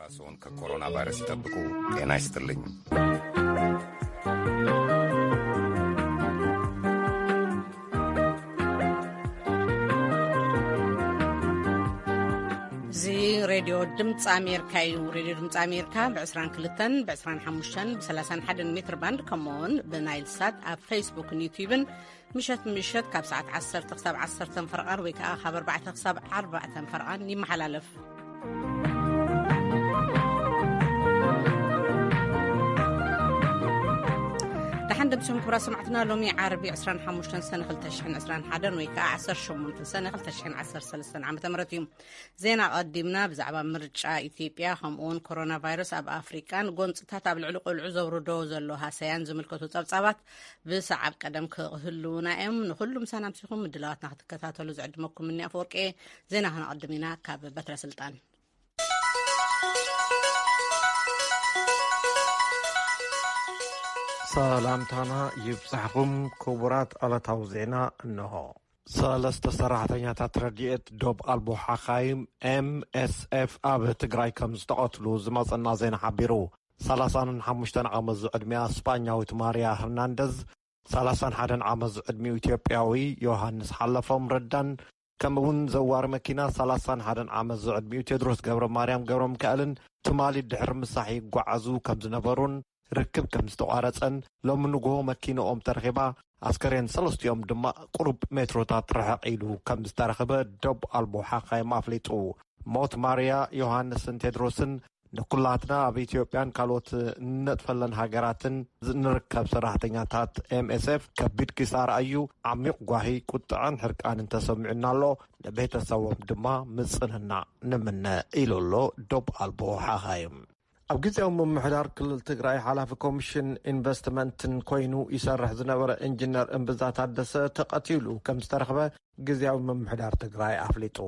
ራስዎን ከኮሮና ቫይረስ ይጠብቁ። ጤና ይስጥልኝ። እዚ ሬድዮ ድምፂ ኣሜሪካ እዩ። ሬድዮ ድምፂ ኣሜሪካ ብ22፣ ብ25፣ ብ31 ሜትር ባንድ፣ ከምኡውን ብናይል ሳት፣ ኣብ ፌስቡክን ዩትዩብን ምሸት ምሸት ካብ ሰዓት ዓሰርተ ክሳብ ዓሰርተ ፈረቓን ወይ ከዓ ካብ ኣርባዕተ ክሳብ ኣርባዕተ ፈረቓን ይመሓላለፍ። ደሓን ደምሲኹም ክቡራት ሰማዕትና። ሎሚ ዓርቢ ዕስራን ሓሙሽተን ሰነ ክልተ ሽሕን ዕስራን ሓደን ወይ ከዓ ዓሰርተ ሸሞንተ ሰነ ክልተ ሽሕን ዓሰርተ ሰለስተን ዓመተ ምህረት እዩ። ዜና ቀዲምና ብዛዕባ ምርጫ ኢትዮጵያ ከምኡውን ኮሮና ቫይረስ ኣብ ኣፍሪቃን ጎንፅታት ኣብ ልዕሊ ቆልዑ ዘውርዶ ዘሎ ሃሰያን ዝምልከቱ ጸብጻባት ብሰዓብ ቀደም ክህልዉና እዮም። ንኹሉ ምሳና ምሲኹም ምድላዋትና ክትከታተሉ ዝዕድመኩም እኒ ኣፈወርቂ። ዜና ክነቐድም ኢና ካብ በትረ ስልጣን። ሰላምታና ይብጻሕኹም ክቡራት ዕለታዊ ዜና እንሆ። ሰለስተ ሰራሕተኛታት ረድኤት ዶብ ኣልቦ ሓኻይም ኤምኤስኤፍ ኣብ ትግራይ ከም ዝተቐትሉ ዝመጸና ዜና ሓቢሩ። ሰላሳን ሓሙሽተን ዓመት ዝዕድሚያ ስጳኛዊት ማርያ ሄርናንደዝ፣ ሰላሳን ሓደን ዓመት ዝዕድሚኡ ኢትዮጵያዊ ዮሃንስ ሓለፎም ረዳን፣ ከምኡ እውን ዘዋሪ መኪና ሰላሳን ሓደን ዓመት ዝዕድሚኡ ቴድሮስ ገብረ ማርያም ገብረ ሚካኤልን ትማሊ ድሕሪ ምሳሕ ይጓዓዙ ከም ዝነበሩን ርክብ ከም ዝተቋረጸን፣ ሎሚ ንግሆ መኪንኦም ተረኺባ፣ ኣስከሬን ሰለስቲኦም ድማ ቁሩብ ሜትሮታት ርሕቕ ኢሉ ከም ዝተረኽበ ዶብ ኣልቦ ሓኻይም ኣፍሊጡ። ሞት ማርያ ዮሃንስን ቴድሮስን ንኩላትና ኣብ ኢትዮጵያን ካልኦት ንነጥፈለን ሃገራትን ንርከብ ሰራሕተኛታት ኤምኤስኤፍ ከቢድ ኪሳራ እዩ። ዓሚቕ ጓሂ፣ ቁጥዐን ሕርቃንን ተሰሚዑና ኣሎ። ንቤተሰቦም ድማ ምጽንናዕ ንምነ ኢሉ ኣሎ ዶብ ኣልቦ ሓኻይም። ኣብ ግዜያዊ ምምሕዳር ክልል ትግራይ ሓላፊ ኮሚሽን ኢንቨስትመንትን ኮይኑ ይሰርሕ ዝነበረ ኢንጂነር እምብዛ ታደሰ ተቐቲሉ ከም ዝተረኽበ ግዜያዊ ምምሕዳር ትግራይ ኣፍሊጡ።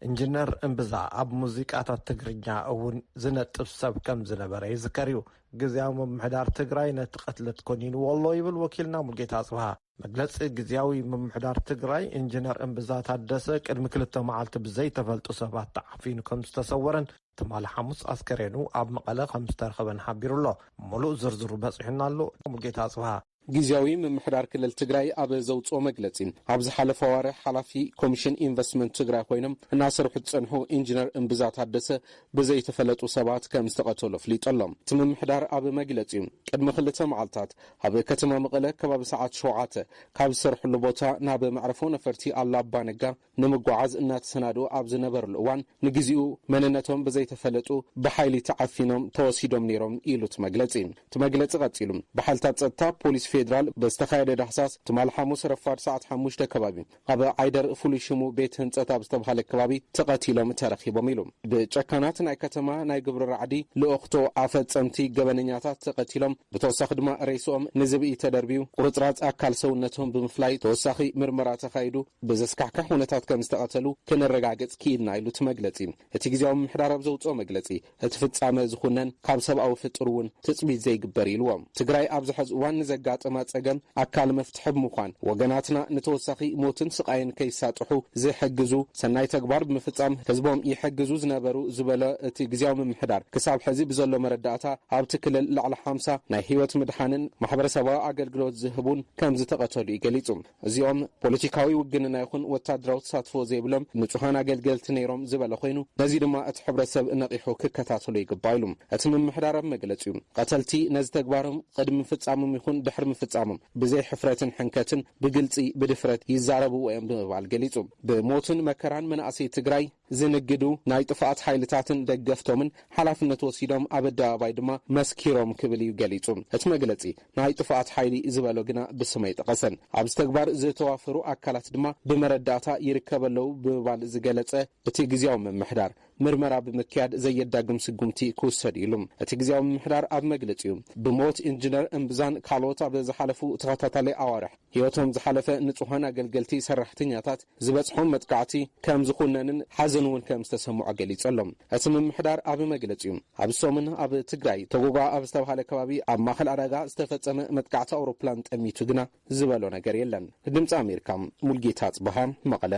ኢንጂነር እምብዛ ኣብ ሙዚቃታት ትግርኛ እውን ዝነጥፍ ሰብ ከም ዝነበረ ይዝከር እዩ። ግዜያዊ ምምሕዳር ትግራይ ነቲ ቅትለት ኮኒንዎ ኣሎ ይብል ወኪልና ሙልጌታ ኣጽብሃ። መግለጺ ግዜያዊ ምምሕዳር ትግራይ ኢንጂነር እምብዛ ታደሰ ቅድሚ ክልተ መዓልቲ ብዘይተፈልጡ ሰባት ተዓፊኑ ከም ዝተሰወረን ትማሊ ሓሙስ ኣስከሬኑ ኣብ መቐለ ከም ዝተረኸበን ሓቢሩ ኣሎ። ሙሉእ ዝርዝሩ በጺሑና ኣሎ። ሙልጌታ ኣጽብሃ። ግዜያዊ ምምሕዳር ክልል ትግራይ ኣብ ዘውፅኦ መግለፂ፣ ኣብ ዝሓለፈ ኣዋርሕ ሓላፊ ኮሚሽን ኢንቨስትመንት ትግራይ ኮይኖም እናሰርሑ ዝፀንሑ ኢንጂነር እምብዛ ታደሰ ብዘይተፈለጡ ሰባት ከም ዝተቐተሉ ኣፍሊጡ ኣሎ። እቲ ምምሕዳር ኣብ መግለፂኡ፣ ቅድሚ ክልተ መዓልታት ኣብ ከተማ መቐለ ከባቢ ሰዓት ሸውዓተ ካብ ዝሰርሕሉ ቦታ ናብ መዕረፎ ነፈርቲ ኣሉላ ኣባነጋ ንምጓዓዝ እናተሰናድኡ ኣብ ዝነበርሉ እዋን፣ ንግዜኡ መንነቶም ብዘይተፈለጡ ብሓይሊ ተዓፊኖም ተወሲዶም ነይሮም ኢሉ እቲ መግለጺ። እቲ መግለጺ ቀጺሉ፣ ብሓይልታት ጸጥታ ፖሊስ ፌዴራል ብዝተኻየደ ዳህሳስ፣ ትማሊ ሓሙስ ረፋድ ሰዓት ሓሙሽተ ከባቢ ኣብ ዓይደር፣ ፍሉይ ሽሙ ቤት ህንጸት ኣብ ዝተባህለ ከባቢ ተቐቲሎም ተረኺቦም ኢሉ። ብጨካናት ናይ ከተማ ናይ ግብሪ ራዕዲ ልኡኽቶ ኣፈጸምቲ ገበነኛታት ተቐቲሎም፣ ብተወሳኺ ድማ ሬስኦም ንዝብኢ ተደርብዩ፣ ቁርጽራጽ ኣካል ሰውነቶም ብምፍላይ ተወሳኺ ምርመራ ተኻይዱ፣ ብዘስካሕክሕ ኩነታት ከም ዝተቐተሉ ክነረጋግጽ ክኢልና ኢሉ እቲ መግለጺ። እቲ ግዜያዊ ምምሕዳር ኣብ ዘውጽኦ መግለጺ፣ እቲ ፍጻመ ዝኹነን ካብ ሰብኣዊ ፍጡር እውን ትጽቢት ዘይግበር ኢልዎ። ትግራይ ኣብዚ ሕዚ እዋን ንዘጋጠማ ጸገም ኣካል መፍትሒ ብምዃን፣ ወገናትና ንተወሳኺ ሞትን ስቓይን ከይሳጥሑ ዝሕግዙ፣ ሰናይ ተግባር ብምፍጻም ህዝቦም ይሕግዙ ዝነበሩ ዝበለ እቲ ግዜያዊ ምምሕዳር፣ ክሳብ ሕዚ ብዘሎ መረዳእታ ኣብቲ ክልል ልዕሊ ሓምሳ ናይ ህይወት ምድሓንን ማሕበረሰባዊ ኣገልግሎት ዝህቡን ከም ዝተቐተሉ እዩ ገሊጹ። እዚኦም ፖለቲካዊ ውግንና ይኹን ወታደራዊ ተሳትፎ ዘይብሎም ንጹሃን ኣገልገልቲ ነይሮም ዝበለ ኮይኑ፣ ነዚ ድማ እቲ ሕብረተሰብ ነቒሑ ክከታተሎ ይግባእ ኢሉ። እቲ ምምሕዳር ኣብ መግለጺኡ፣ ቀተልቲ ነዚ ተግባሮም ቅድሚ ምፍጻሞም ይኹን ድሕሪ ምፍጻሞም ብዘይ ሕፍረትን ሕንከትን ብግልጺ ብድፍረት ይዛረብዎ እዮም ብምባል ገሊጹ። ብሞትን መከራን መናእሰይ ትግራይ ዝንግዱ ናይ ጥፍኣት ሓይልታትን ደገፍቶምን ሓላፍነት ወሲዶም ኣብ ኣደባባይ ድማ መስኪሮም ክብል እዩ ገሊጹ። እቲ መግለጺ ናይ ጥፍኣት ሓይሊ ዝበሎ ግና ብስም ኣይጠቐሰን። ኣብዚ ተግባር ዝተዋፈሩ ኣካላት ድማ ብመረዳእታ ይርከቡ ኣለዉ ብምባል ዝገለጸ እቲ ግዜያዊ ምምሕዳር፣ ምርመራ ብምክያድ ዘየዳግም ስጉምቲ ክውሰድ ኢሉ። እቲ ግዜያዊ ምምሕዳር ኣብ መግለጺኡ፣ ብሞት ኢንጂነር እምብዛን ካልኦት ኣብ ዝሓለፉ ተኸታታሊ ኣዋርሕ ህይወቶም ዝሓለፈ ንጹሃን ኣገልገልቲ ሰራሕተኛታት ዝበጽሖም መጥቃዕቲ ከም ዝኹነንን ሓዘ እውን ከም ዝተሰምዖ ገሊጹ ኣሎ። እቲ ምምሕዳር ኣብ መግለጺኡ፣ ኣብ ሰሙን ኣብ ትግራይ ተጎጓ ኣብ ዝተባሃለ ከባቢ ኣብ ማእኸል ዕዳጋ ዝተፈጸመ መጥቃዕቲ ኣውሮፕላን ጠሚቱ ግና ዝበሎ ነገር የለን። ድምፂ ኣሜሪካ፣ ሙልጌታ ኣጽብሃ፣ መቐለ።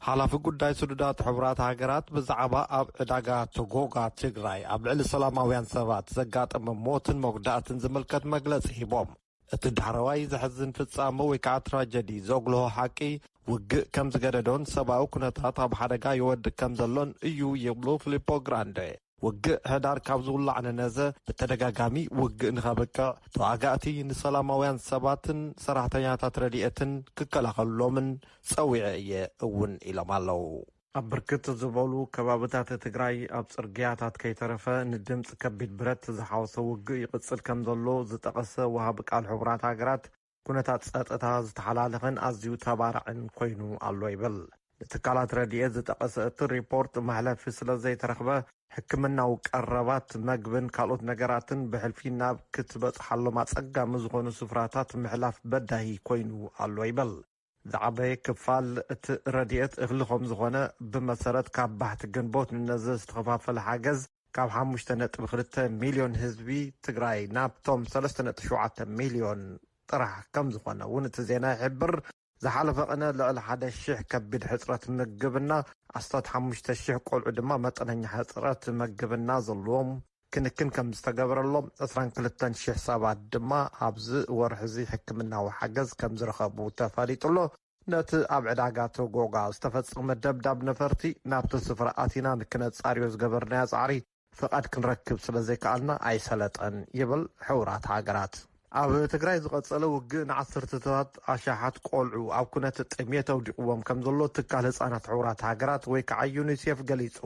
ሓላፊ ጉዳይ ስዱዳት ሕቡራት ሃገራት ብዛዕባ ኣብ ዕዳጋ ተጎጋ ትግራይ ኣብ ልዕሊ ሰላማውያን ሰባት ዘጋጠመ ሞትን መጉዳእትን ዝምልከት መግለጺ ሂቦም። እቲ ዳሕረዋይ ዘሕዝን ፍጻመ ወይ ከዓ ትራጀዲ ዘጉልሆ ሓቂ፣ ውግእ ከም ዝገደዶን ሰብኣዊ ኩነታት ኣብ ሓደጋ ይወድቅ ከም ዘሎን እዩ ይብሉ ፊሊፖ ግራንደ። ውግእ ሕዳር ካብ ዝውላዕ ንነዘ ብተደጋጋሚ ውግእ ንኸብቅዕ፣ ተዋጋእቲ ንሰላማውያን ሰባትን ሰራሕተኛታት ረድኤትን ክከላኸሉሎምን ጸዊዐ እየ እውን ኢሎም ኣለዉ። ኣብ ብርክት ዝበሉ ከባብታት ትግራይ ኣብ ጽርግያታት ከይተረፈ ንድምፂ ከቢድ ብረት ዝሓወሰ ውግእ ይቕጽል ከም ዘሎ ዝጠቐሰ ወሃቢ ቃል ሕቡራት ሃገራት፣ ኩነታት ጸጥታ ዝተሓላለኸን ኣዝዩ ተባራዕን ኮይኑ ኣሎ ይብል። ንትካላት ረድኤት ዝጠቐሰ እቲ ሪፖርት፣ መሕለፊ ስለ ዘይተረኽበ ሕክምናዊ ቀረባት፣ መግብን ካልኦት ነገራትን ብሕልፊ ናብ ክትበጽሓሎም ኣጸጋሚ ዝኾኑ ስፍራታት ምሕላፍ በዳሂ ኮይኑ ኣሎ ይብል። ዝዓበየ ክፋል እቲ ረድኤት እኽሊ ከም ዝኾነ፣ ብመሰረት ካብ ባሕቲ ግንቦት ንነዘ ዝተኸፋፈለ ሓገዝ፣ ካብ ሓሙሽተ ነጥቢ ክልተ ሚልዮን ህዝቢ ትግራይ ናብቶም ሰለስተ ነጥቢ ሸውዓተ ሚልዮን ጥራሕ ከም ዝኾነ እውን እቲ ዜና ይሕብር። ዝሓለፈ ቅነ ልዕሊ ሓደ ሺሕ ከቢድ ሕፅረት ምግብና፣ ኣስታት ሓሙሽተ ሺሕ ቆልዑ ድማ መጠነኛ ሕፅረት ምግብና ዘለዎም ክንክን ከም ዝተገበረሎም፣ ዕስራን ክልተን ሺሕ ሰባት ድማ ኣብዚ ወርሒ እዚ ሕክምናዊ ሓገዝ ከም ዝረኸቡ ተፈሊጡ ኣሎ። ነቲ ኣብ ዕዳጋ ተጎጋ ዝተፈጸመ ደብዳብ ነፈርቲ ናብቲ ስፍራ ኣቲና ንክነጻርዮ ዝገበርናዮ ጻዕሪ ፍቓድ ክንረክብ ስለ ዘይከኣልና ኣይሰለጠን ይብል ሕቡራት ሃገራት። ኣብ ትግራይ ዝቐጸለ ውግእ ንዓሰርተታት ኣሽሓት ቆልዑ ኣብ ኩነት ጥሜት ኣውዲቕዎም ከም ዘሎ ትካል ህጻናት ሕቡራት ሃገራት ወይ ከዓ ዩኒሴፍ ገሊጹ።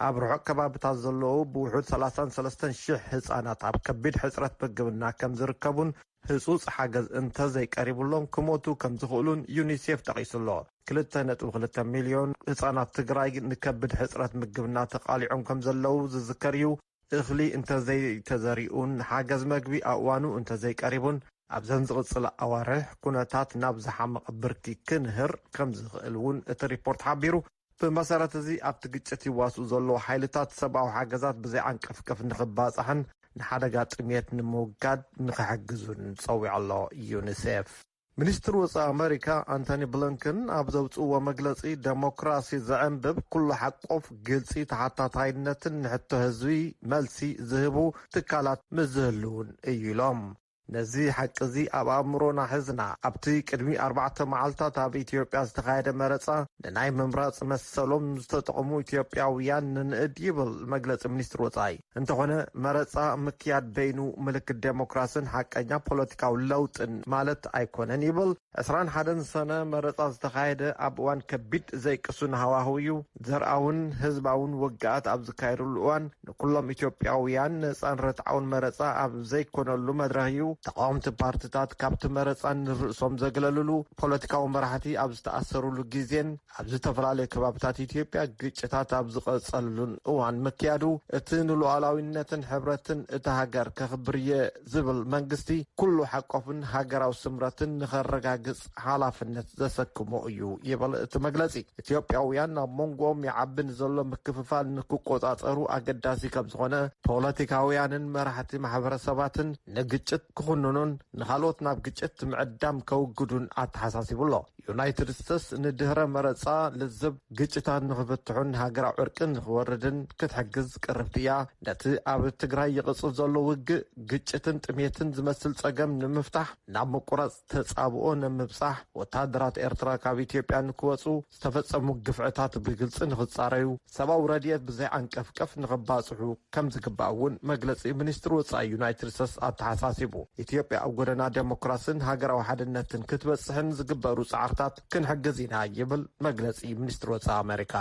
ኣብ ርሑቕ ከባብታት ዘለዉ ብውሑድ ሰላሳን ሰለስተን ሺሕ ህጻናት ኣብ ከቢድ ሕጽረት ምግብና ከም ዝርከቡን ህጹጽ ሓገዝ እንተዘይቀሪቡሎም ክሞቱ ከም ዝኽእሉን ዩኒሴፍ ጠቒሱ ኣሎ። ክልተ ነጥቢ ክልተ ሚልዮን ህጻናት ትግራይ ንከቢድ ሕጽረት ምግብና ተቓሊዖም ከም ዘለዉ ዝዝከር እዩ። እኽሊ እንተዘይተዘሪኡን ሓገዝ መግቢ ኣብ እዋኑ እንተዘይቀሪቡን ኣብዘን ዝቕጽላ ኣዋርሕ ኩነታት ናብ ዝሓመቐ ብርኪ ክንህር ከም ዝኽእል እውን እቲ ሪፖርት ሓቢሩ። ብመሰረት እዚ ኣብቲ ግጭት ይዋስኡ ዘለዉ ሓይልታት ሰብኣዊ ሓገዛት ብዘይ ዓንቀፍቀፍ ንኽባጻሕን ንሓደጋ ጥሜት ንምውጋድ ንኽሕግዙን ጸዊዑ ኣሎ ዩኒሴፍ። ሚኒስትር ወጻኢ ኣመሪካ ኣንቶኒ ብሊንከን ኣብ ዘውጽእዎ መግለጺ፣ ደሞክራሲ ዘዕንብብ፣ ኩሉ ሓቆፍ፣ ግልጺ፣ ተሓታታይነትን ንሕቶ ህዝቢ መልሲ ዝህቡ ትካላት ምስ ዝህልውን እዩ ኢሎም። ነዚ ሓቂ እዚ ኣብ ኣእምሮና ሒዝና፣ ኣብቲ ቅድሚ ኣርባዕተ መዓልታት ኣብ ኢትዮጵያ ዝተኻየደ መረጻ ንናይ ምምራጽ መሰሎም ዝተጠቕሙ ኢትዮጵያውያን ንንእድ ይብል መግለጺ ሚኒስትር ወጻኢ። እንተኾነ መረጻ ምክያድ በይኑ ምልክት ዴሞክራስን ሓቀኛ ፖለቲካዊ ለውጥን ማለት ኣይኮነን ይብል። ዕስራን ሓደን ሰነ መረጻ ዝተኻየደ ኣብ እዋን ከቢድ ዘይቅሱን ሃዋህው እዩ። ዘርኣውን ህዝባውን ውግኣት ኣብ ዝካየደሉ እዋን ንኩሎም ኢትዮጵያውያን ነጻን ርትዓውን መረጻ ኣብ ዘይኮነሉ መድረኽ እዩ። ተቃወምቲ ፓርትታት ካብቲ መረጻ ንርእሶም ዘግለልሉ፣ ፖለቲካዊ መራሕቲ ኣብ ዝተኣሰሩሉ ግዜን ኣብ ዝተፈላለዩ ከባብታት ኢትዮጵያ ግጭታት ኣብ ዝቐጸሉን እዋን ምክያዱ፣ እቲ ንሉዓላዊነትን ሕብረትን እታ ሃገር ከኽብር እየ ዝብል መንግስቲ፣ ኩሉ ሓቆፍን ሃገራዊ ስምረትን ንኸረጋግጽ ሓላፍነት ዘሰክሞ እዩ ይብል እቲ መግለጺ። ኢትዮጵያውያን ኣብ መንጎኦም ይዓቢ ንዘሎ ምክፍፋል ንክቆጻጸሩ ኣገዳሲ ከም ዝኾነ፣ ፖለቲካውያንን መራሕቲ ማሕበረሰባትን ንግጭት ክኹንኑን ንኻልኦት ናብ ግጭት ምዕዳም ከውግዱን ኣተሓሳሲቡ ኣሎ። ዩናይትድ ስቴትስ ንድህረ መረጻ ልዝብ ግጭታት ንኽፍትሑን ሃገራዊ ዕርቂ ንኽወርድን ክትሕግዝ ቅርብቲ እያ። ነቲ ኣብ ትግራይ ይቕጽል ዘሎ ውግእ፣ ግጭትን ጥሜትን ዝመስል ጸገም ንምፍታሕ ናብ ምቁራጽ ተጻብኦ ንምብጻሕ፣ ወታደራት ኤርትራ ካብ ኢትዮጵያ ንክወጹ፣ ዝተፈጸሙ ግፍዕታት ብግልጺ ንኽጻረዩ፣ ሰብኣዊ ረድኤት ብዘይ ዓንቀፍቀፍ ንኽባጽሑ ከም ዝግባእ እውን መግለጺ ሚኒስትሪ ወጻኢ ዩናይትድ ስቴትስ ኣተሓሳሲቡ። ኢትዮጵያ ኣብ ጎደና ዴሞክራስን ሃገራዊ ሓድነትን ክትበጽሕን ዝግበሩ ጻዕርታት ክንሕግዝ ኢና ይብል መግለጺ ሚኒስትሪ ወጻኢ ኣመሪካ።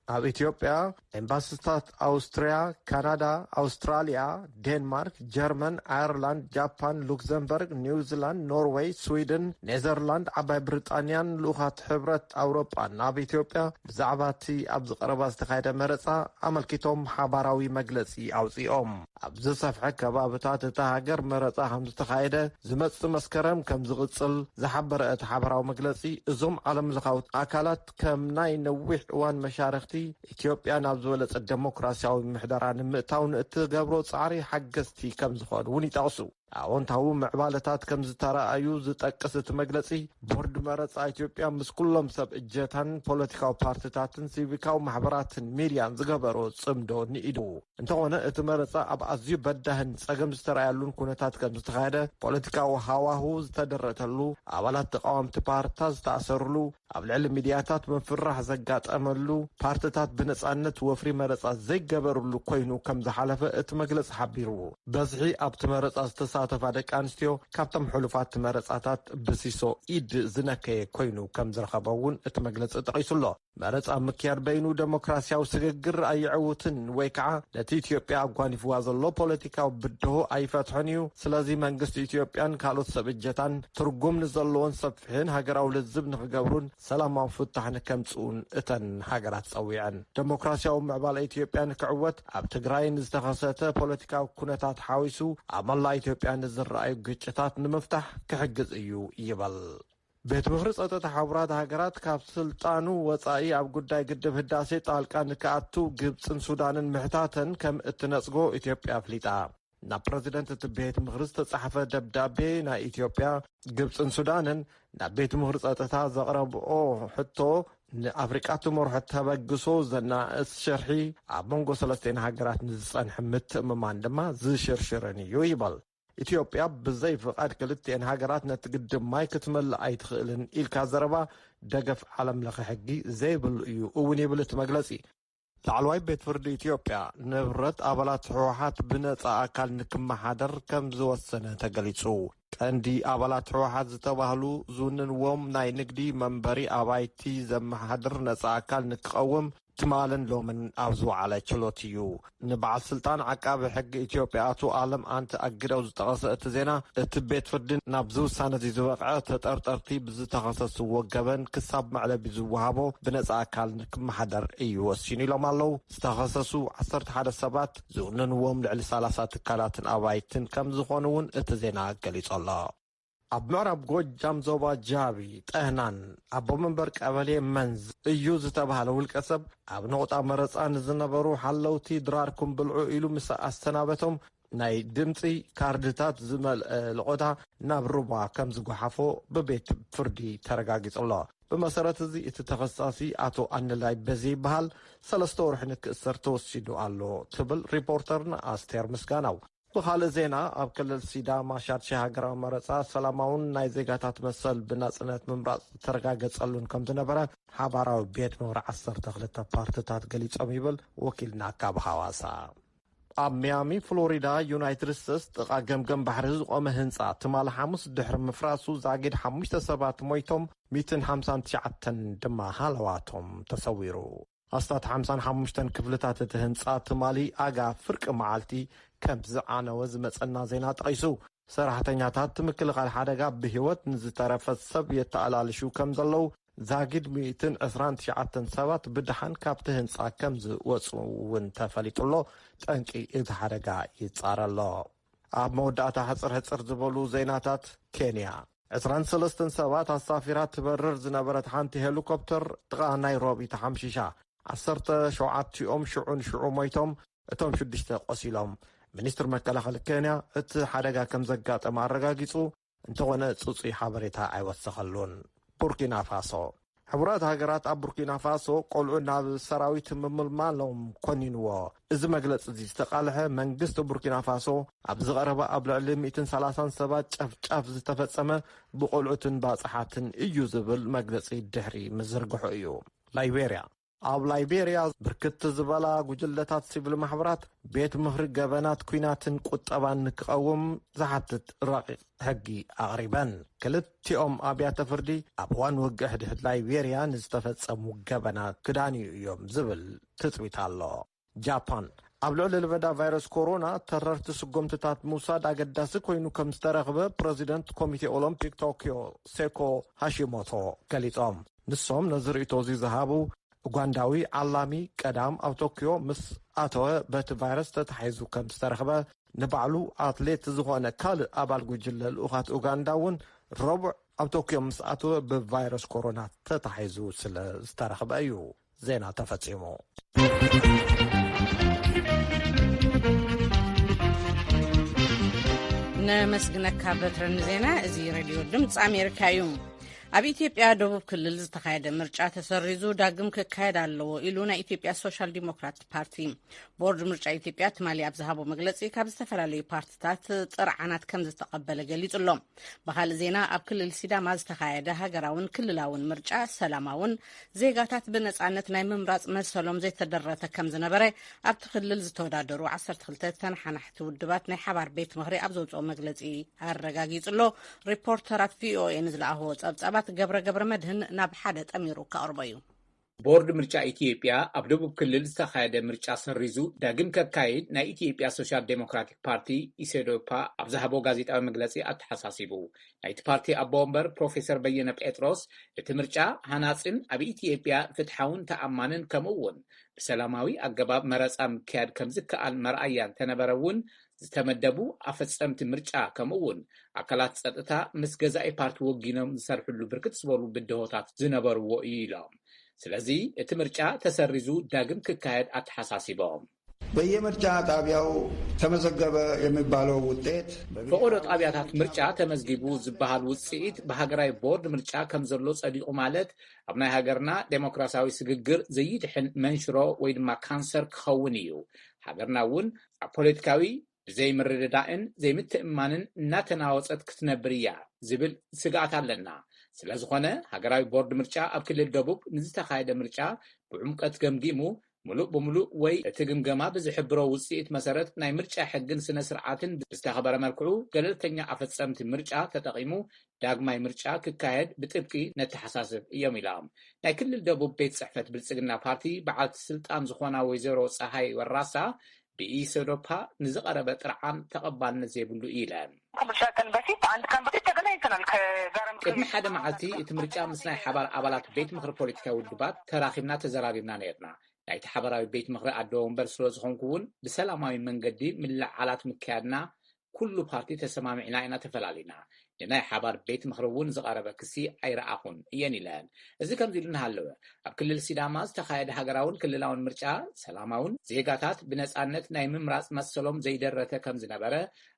ኣብ ኢትዮጵያ ኤምባሲታት ኣውስትርያ፣ ካናዳ፣ ኣውስትራልያ፣ ዴንማርክ፣ ጀርመን፣ ኣየርላንድ፣ ጃፓን፣ ሉክዘምበርግ፣ ኒውዚላንድ፣ ኖርዌይ፣ ስዊድን፣ ኔዘርላንድ፣ ዓባይ ብሪጣንያን ልኡኻት ሕብረት ኣውሮጳን ኣብ ኢትዮጵያ ብዛዕባ እቲ ኣብዚ ቀረባ ዝተኻየደ መረጻ ኣመልኪቶም ሓባራዊ መግለጺ ኣውጺኦም። ኣብ ዝሰፍሐ ከባብታት እታ ሃገር መረጻ ከም ዝተኻየደ፣ ዝመጽእ መስከረም ከም ዝቕጽል ዝሓበረ እቲ ሓባራዊ መግለጺ፣ እዞም ዓለም ለኻዊ ኣካላት ከም ናይ ነዊሕ እዋን መሻርኽቲ ኢትዮጵያ ናብ ዝበለጸ ደሞክራሲያዊ ምሕደራ ንምእታው ንእትገብሮ ጻዕሪ ሓገዝቲ ከም ዝኾኑ እውን ይጠቕሱ። ኣዎንታዊ ምዕባለታት ከም ዝተረኣዩ ዝጠቅስ እቲ መግለጺ፣ ቦርድ መረጻ ኢትዮጵያ ምስ ኩሎም ሰብ እጀታን ፖለቲካዊ ፓርቲታትን ሲቪካዊ ማሕበራትን ሚድያን ዝገበሮ ጽምዶ ንኢዱ። እንተኾነ እቲ መረጻ ኣብ ኣዝዩ በዳህን ጸገም ዝተረኣየሉን ኩነታት ከም ዝተኻየደ፣ ፖለቲካዊ ሃዋሁ ዝተደረተሉ፣ ኣባላት ተቃወምቲ ፓርቲታት ዝተኣሰርሉ፣ ኣብ ልዕሊ ሚድያታት ምፍርራሕ ዘጋጠመሉ፣ ፓርቲታት ብነጻነት ወፍሪ መረጻ ዘይገበርሉ ኮይኑ ከም ዝሓለፈ እቲ መግለጺ ሓቢሩ። በዝሒ ኣብቲ መረጻ ዝተሳተፋ ደቂ ኣንስትዮ ካብቶም ሕሉፋት መረጻታት ብሲሶ ኢድ ዝነከየ ኮይኑ ከም ዝረኸበ እውን እቲ መግለጺ ጠቒሱ ኣሎ። መረጻ ምክያድ በይኑ ደሞክራሲያዊ ስግግር ኣየዕውትን ወይ ከዓ ነቲ ኢትዮጵያ ኣጓኒፍዋ ዘሎ ፖለቲካዊ ብድሆ ኣይፈትሖን እዩ። ስለዚ መንግስቲ ኢትዮጵያን ካልኦት ሰብ እጀታን ትርጉም ንዘለዎን ሰፊሕን ሃገራዊ ልዝብ ንክገብሩን ሰላማዊ ፍታሕ ንከምጽኡን እተን ሃገራት ጸዊዐን። ደሞክራሲያዊ ምዕባለ ኢትዮጵያ ንክዕወት ኣብ ትግራይ ንዝተኸሰተ ፖለቲካዊ ኩነታት ሓዊሱ ኣብ መላእ ኢትዮጵያ ንዝረኣዩ ግጭታት ንምፍታሕ ክሕግዝ እዩ ይበል። ቤት ምኽሪ ጸጥታ ሕቡራት ሃገራት ካብ ስልጣኑ ወጻኢ ኣብ ጉዳይ ግድብ ህዳሴ ጣልቃ ንክኣቱ ግብጽን ሱዳንን ምሕታተን ከም እትነጽጎ ኢትዮጵያ ኣፍሊጣ። ናብ ፕረዚደንት እቲ ቤት ምኽሪ ዝተጻሕፈ ደብዳቤ፣ ናይ ኢትዮጵያ፣ ግብጽን ሱዳንን ናብ ቤት ምኽሪ ጸጥታ ዘቕረብኦ ሕቶ ንኣፍሪቃ ትመርሖ ተበግሶ ዘናእስ ሽርሒ፣ ኣብ መንጎ ሰለስቲኤን ሃገራት ንዝጸንሐ ምትእምማን ድማ ዝሽርሽርን እዩ ይበል። ኢትዮጵያ ብዘይ ፍቓድ ክልቲኤን ሃገራት ነቲ ግድብ ማይ ክትመልእ ኣይትኽእልን ኢልካ ዘረባ ደገፍ ዓለም ለኸ ሕጊ ዘይብሉ እዩ እውን ይብል እቲ መግለጺ። ላዕለዋይ ቤት ፍርዲ ኢትዮጵያ ንብረት ኣባላት ህወሓት ብነጻ ኣካል ንክመሓደር ከም ዝወሰነ ተገሊጹ። ቀንዲ ኣባላት ህወሓት ዝተባህሉ ዝውንንዎም ናይ ንግዲ መንበሪ ኣባይቲ ዘመሓድር ነጻ ኣካል ንክቐውም ትማልን ሎምን ኣብ ዝወዓለ ችሎት እዩ። ንበዓል ስልጣን ዓቃቢ ሕጊ ኢትዮጵያ ኣቶ ኣለም ኣንቲ ኣግደው ዝጠቐሰ እቲ ዜና፣ እቲ ቤት ፍርዲ ናብዚ ውሳነ እዚ ዝበቕዐ ተጠርጠርቲ ብዝተኸሰስዎ ገበን ክሳብ መዕለቢ ዝወሃቦ ብነጻ ኣካል ንክመሓደር እዩ ወሲኑ ኢሎም ኣለዉ። ዝተኸሰሱ ዓሰርተ ሓደ ሰባት ዝውንንዎም ልዕሊ ሰላሳ ትካላትን ኣባይትን ከም ዝኾኑ እውን እቲ ዜና ገሊጹ ኣሎ። ኣብ ምዕራብ ጎጃም ዞባ ጃቢ ጠህናን ኣቦ መንበር ቀበሌ መንዝ እዩ ዝተባህለ ውልቀ ሰብ ኣብ ነቑጣ መረጻ ንዝነበሩ ሓለውቲ ድራርኩም ብልዑ ኢሉ ምስ ኣሰናበቶም ናይ ድምጺ ካርድታት ዝመልአ ልቆታ ናብ ሩባ ከም ዝጓሓፎ ብቤት ፍርዲ ተረጋጊጹ ኣሎ። ብመሰረት እዚ እቲ ተኸሳሲ ኣቶ ኣንላይ በዚ ይበሃል ሰለስተ ወርሒ ንክእሰር ተወሲዱ ኣሎ ትብል ሪፖርተርና ኣስቴር ምስጋናው። ብኻልእ ዜና ኣብ ክልል ሲዳማ ሻድሻይ ሃገራዊ መረጻ ሰላማውን ናይ ዜጋታት መሰል ብናጽነት ምምራጽ ተረጋገጸሉን ከም ዝነበረ ሓባራዊ ቤት ምኽሪ ዓሰርተ ክልተ ፓርትታት ገሊጾም ይብል ወኪልና ካብ ሃዋሳ። ኣብ ሚያሚ ፍሎሪዳ ዩናይትድ ስቴትስ ጥቓ ገምገም ባሕሪ ዝቖመ ህንጻ ትማሊ ሓሙስ ድሕሪ ምፍራሱ ዛጊድ ሓሙሽተ ሰባት ሞይቶም ሚእትን ሓምሳን ትሽዓተን ድማ ሃለዋቶም ተሰዊሩ። ኣስታት ሓምሳን ሓሙሽተን ክፍልታት እቲ ህንጻ ትማሊ ኣጋ ፍርቂ መዓልቲ ከም ዝዓነወ ዝመጸና ዜና ጠቒሱ። ሰራሕተኛታት ምክልኻል ሓደጋ ብህይወት ንዝተረፈ ሰብ የተኣላልሹ ከም ዘለዉ ዛጊድ ሚእትን ዕስራን ትሽዓተን ሰባት ብደሓን ካብቲ ህንጻ ከም ዝወጹ እውን ተፈሊጡ ኣሎ። ጠንቂ እቲ ሓደጋ ይጻረ ኣሎ። ኣብ መወዳእታ ሕጽር ሕጽር ዝበሉ ዜናታት ኬንያ። ዕስራን ሰለስተን ሰባት ኣሳፊራ ትበርር ዝነበረት ሓንቲ ሄሊኮፕተር ጥቓ ናይሮቢ ተሓምሺሻ። ዓሰርተ ሸውዓቲኦም ሽዑን ሽዑ ሞይቶም፣ እቶም ሽዱሽተ ቆሲሎም። ሚኒስትር መከላኸሊ ኬንያ እቲ ሓደጋ ከም ዘጋጠመ ኣረጋጊጹ፣ እንተኾነ ጽጹይ ሓበሬታ ኣይወሰኸሉን። ቡርኪና ፋሶ። ሕቡራት ሃገራት ኣብ ቡርኪና ፋሶ ቆልዑ ናብ ሰራዊት ምምልማሎም ኮኒንዎ። እዚ መግለጺ እዚ ዝተቓልሐ መንግስቲ ቡርኪና ፋሶ ኣብ ዝቐረበ ኣብ ልዕሊ ሚእትን ሰላሳን ሰባት ጨፍጫፍ ዝተፈጸመ ብቆልዑትን ባጽሓትን እዩ ዝብል መግለጺ ድሕሪ ምዝርግሑ እዩ። ላይቤርያ። ኣብ ላይቤርያ ብርክት ዝበላ ጉጅለታት ሲቪል ማሕበራት ቤት ምኽሪ ገበናት ኲናትን ቁጠባን ንክቐውም ዝሓትት ረቂቕ ሕጊ ኣቕሪበን። ክልቲኦም ኣብያተ ፍርዲ ኣብ እዋን ውግእ ሕድሕድ ላይቤርያ ንዝተፈጸሙ ገበናት ክዳንዩ እዮም ዝብል ትጽቢት ኣሎ። ጃፓን። ኣብ ልዕሊ ለበዳ ቫይረስ ኮሮና ተረርቲ ስጉምትታት ምውሳድ ኣገዳሲ ኮይኑ ከም ዝተረኽበ ፕረዚደንት ኮሚቴ ኦሎምፒክ ቶክዮ ሴኮ ሃሺሞቶ ገሊጾም። ንሶም ነዚ ርእይቶ እዚ ዝሃቡ ኡጋንዳዊ ዓላሚ ቀዳም ኣብ ቶክዮ ምስ ኣተወ በቲ ቫይረስ ተታሒዙ ከም ዝተረኽበ ንባዕሉ ኣትሌት ዝኾነ ካልእ ኣባል ጉጅለ ልኡኻት ኡጋንዳ እውን ረቡዕ ኣብ ቶክዮ ምስ ኣተወ ብቫይረስ ኮሮና ተታሒዙ ስለ ዝተረኽበ እዩ። ዜና ተፈጺሙ። ነመስግነካ በትረ ንዜና። እዚ ሬድዮ ድምፂ ኣሜሪካ እዩ። ኣብ ኢትዮጵያ ደቡብ ክልል ዝተኻየደ ምርጫ ተሰሪዙ ዳግም ክካየድ ኣለዎ ኢሉ ናይ ኢትዮጵያ ሶሻል ዲሞክራት ፓርቲ። ቦርድ ምርጫ ኢትዮጵያ ትማሊ ኣብ ዝሃቦ መግለፂ ካብ ዝተፈላለዩ ፓርትታት ጥርዓናት ከም ዝተቐበለ ገሊጹ ኣሎ። ብኻልእ ዜና ኣብ ክልል ሲዳማ ዝተኻየደ ሃገራውን ክልላውን ምርጫ ሰላማውን ዜጋታት ብነፃነት ናይ ምምራፅ መሰሎም ዘይተደረተ ከም ዝነበረ ኣብቲ ክልል ዝተወዳደሩ ዓሰርተ ክልተ ተነሓናሕቲ ውድባት ናይ ሓባር ቤት ምኽሪ ኣብ ዘውፅኦ መግለፂ ኣረጋጊጹ ኣሎ። ሪፖርተራት ቪኦኤ ንዝለኣኽዎ ጸብጻባት ገብረ ገብረ መድህን ናብ ሓደ ጠሚሩ ከቕርቦ እዩ። ቦርድ ምርጫ ኢትዮጵያ ኣብ ደቡብ ክልል ዝተኻየደ ምርጫ ሰሪዙ ዳግም ከካይድ ናይ ኢትዮጵያ ሶሻል ዴሞክራቲክ ፓርቲ፣ ኢሰዶፓ፣ ኣብ ዝሃቦ ጋዜጣዊ መግለጺ ኣተሓሳሲቡ። ናይቲ ፓርቲ ኣቦ ወንበር ፕሮፌሰር በየነ ጴጥሮስ፣ እቲ ምርጫ ሃናጽን ኣብ ኢትዮጵያ ፍትሓውን ተኣማንን ከምኡ እውን ብሰላማዊ ኣገባብ መረጻ ምክያድ ከም ዝከኣል መርኣያ እንተነበረ እውን፣ ዝተመደቡ ኣፈጸምቲ ምርጫ ከምኡ እውን ኣካላት ጸጥታ ምስ ገዛኢ ፓርቲ ወጊኖም ዝሰርሕሉ ብርክት ዝበሉ ብድሆታት ዝነበርዎ እዩ ኢሎም። ስለዚ እቲ ምርጫ ተሰሪዙ ዳግም ክካየድ ኣተሓሳሲቦም። በየምርጫ ጣቢያው ተመዘገበ የሚባለው ውጤት በብሔራዊ ፈቆዶ ጣቢያታት ምርጫ ተመዝጊቡ ዝበሃል ውፅኢት ብሃገራዊ ቦርድ ምርጫ ከም ዘሎ ጸዲቑ ማለት ኣብ ናይ ሃገርና ዴሞክራሲያዊ ስግግር ዘይድሕን መንሽሮ ወይ ድማ ካንሰር ክኸውን እዩ። ሃገርና እውን ኣብ ፖለቲካዊ ብዘይምርድዳእን ዘይምትእምማንን እናተናወጸት ክትነብር እያ ዝብል ስግኣት ኣለና። ስለዝኾነ ሃገራዊ ቦርድ ምርጫ ኣብ ክልል ደቡብ ንዝተኻየደ ምርጫ ብዕምቀት ገምጊሙ ምሉእ ብምሉእ ወይ እቲ ግምገማ ብዝሕብሮ ውፅኢት መሰረት ናይ ምርጫ ሕግን ስነ ስርዓትን ብዝተኸበረ መልክዑ ገለልተኛ ኣፈፀምቲ ምርጫ ተጠቒሙ ዳግማይ ምርጫ ክካየድ ብጥብቂ ነተሓሳስብ እዮም ኢሎም። ናይ ክልል ደቡብ ቤት ጽሕፈት ብልጽግና ፓርቲ በዓልቲ ስልጣን ዝኾና ወይዘሮ ፀሃይ ወራሳ ብኢሰዶፓ ንዝቐረበ ጥርዓን ተቐባልነት ዘይብሉ ኢለን። ከምርጫ ቀን በፊት አንድ ቀን በፊት ተገናኝተናል ከጋራ ቅድሚ ሓደ መዓልቲ እቲ ምርጫ ምስ ናይ ሓባር ኣባላት ቤት ምኽሪ ፖለቲካዊ ውድባት ተራኺብና ተዘራሪብና ነርና። ናይቲ ሓባራዊ ቤት ምኽሪ ኣደ ወንበር ስለ ዝኾንኩ እውን ብሰላማዊ መንገዲ ምልዓላት ምክያድና ኩሉ ፓርቲ ተሰማሚዕና ኢና ተፈላሊና። ንናይ ሓባር ቤት ምኽሪ እውን ዝቐረበ ክሲ ኣይረኣኹን እየን ኢለን። እዚ ከምዚ ኢሉ እናሃለወ ኣብ ክልል ሲዳማ ዝተኻየደ ሃገራውን ክልላውን ምርጫ ሰላማውን ዜጋታት ብነፃነት ናይ ምምራፅ መሰሎም ዘይደረተ ከም ዝነበረ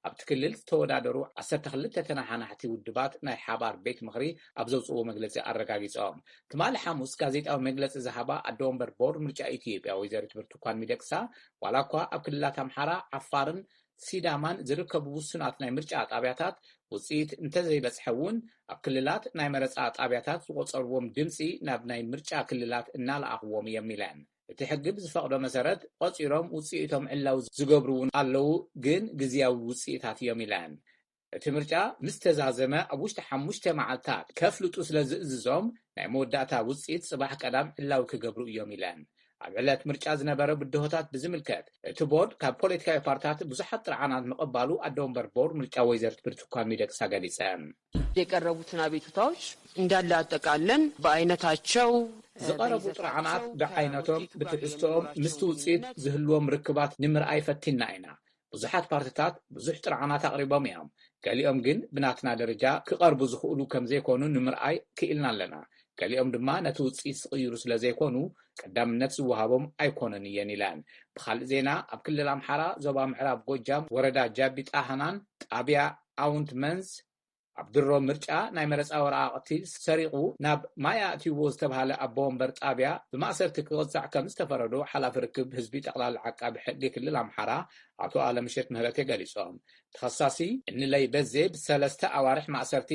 ኣብቲ ክልል ዝተወዳደሩ ዓሰርተ ክልተ ተነሓናሕቲ ውድባት ናይ ሓባር ቤት ምኽሪ ኣብ ዘውፅእዎ መግለፂ ኣረጋጊፆም። ትማሊ ሓሙስ ጋዜጣዊ መግለፂ ዝሃባ ኣደ ወንበር ቦርድ ምርጫ ኢትዮጵያ ወይዘሪት ብርቱኳን ሚደቅሳ ዋላ እኳ ኣብ ክልላት ኣምሓራ፣ ዓፋርን ሲዳማን ዝርከቡ ውሱናት ናይ ምርጫ ጣብያታት ውፅኢት እንተዘይበፅሐ እውን ኣብ ክልላት ናይ መረፃ ጣብያታት ዝቆፀርዎም ድምፂ ናብ ናይ ምርጫ ክልላት እናለኣኽዎም እዮም ኢለን። እቲ ሕጊ ብዝፈቕዶ መሰረት ቆፂሮም ውፅኢቶም ዕላዊ ዝገብሩ እውን ኣለዉ፣ ግን ግዝያዊ ውፅኢታት እዮም ኢለን። እቲ ምርጫ ምስ ተዛዘመ ኣብ ውሽጢ ሓሙሽተ መዓልታት ከፍልጡ ስለ ዝእዝዞም ናይ መወዳእታ ውፅኢት ፅባሕ ቀዳም ዕላዊ ክገብሩ እዮም ኢለን። ኣብ ዕለት ምርጫ ዝነበረ ብድሆታት ብዝምልከት እቲ ቦርድ ካብ ፖለቲካዊ ፓርትታት ብዙሓት ጥርዓናት ምቕባሉ ኣደ ወንበር ቦርድ ምርጫ ወይዘሪት ብርቱኳን ሚደቅሳ ገሊፀን። የቀረቡትን አቤቱታዎች እንዳለ አጠቃለን በአይነታቸው ዝቐረቡ ጥርዓናት ብዓይነቶም ብትሕዝቶኦም ምስቲ ውፅኢት ዝህልዎም ርክባት ንምርኣይ ፈቲና ኢና። ብዙሓት ፓርትታት ብዙሕ ጥርዓናት ኣቕሪቦም እዮም። ገሊኦም ግን ብናትና ደረጃ ክቐርቡ ዝኽእሉ ከም ዘይኮኑ ንምርኣይ ክኢልና ኣለና። ገሊኦም ድማ ነቲ ውፅኢት ዝቕይሩ ስለ ዘይኮኑ ቀዳምነት ዝወሃቦም ኣይኮነን እየን ኢለን። ብኻልእ ዜና ኣብ ክልል ኣምሓራ ዞባ ምዕራብ ጎጃም ወረዳ ጃቢ ጣህናን ጣብያ ኣውንት መንዝ ኣብ ድሮ ምርጫ ናይ መረፃ ወረቓቕቲ ሰሪቑ ናብ ማይ ኣእትይዎ ዝተብሃለ ኣቦ ወንበር ጣብያ ብማእሰርቲ ክቕፃዕ ከም ዝተፈረዶ ሓላፊ ርክብ ህዝቢ ጠቕላላ ዓቃቢ ሕጊ ክልል ኣምሓራ ኣቶ ኣለምሸት ምህረቴ ገሊፆም። ተኸሳሲ እንለይ በዜ ብሰለስተ ኣዋርሕ ማእሰርቲ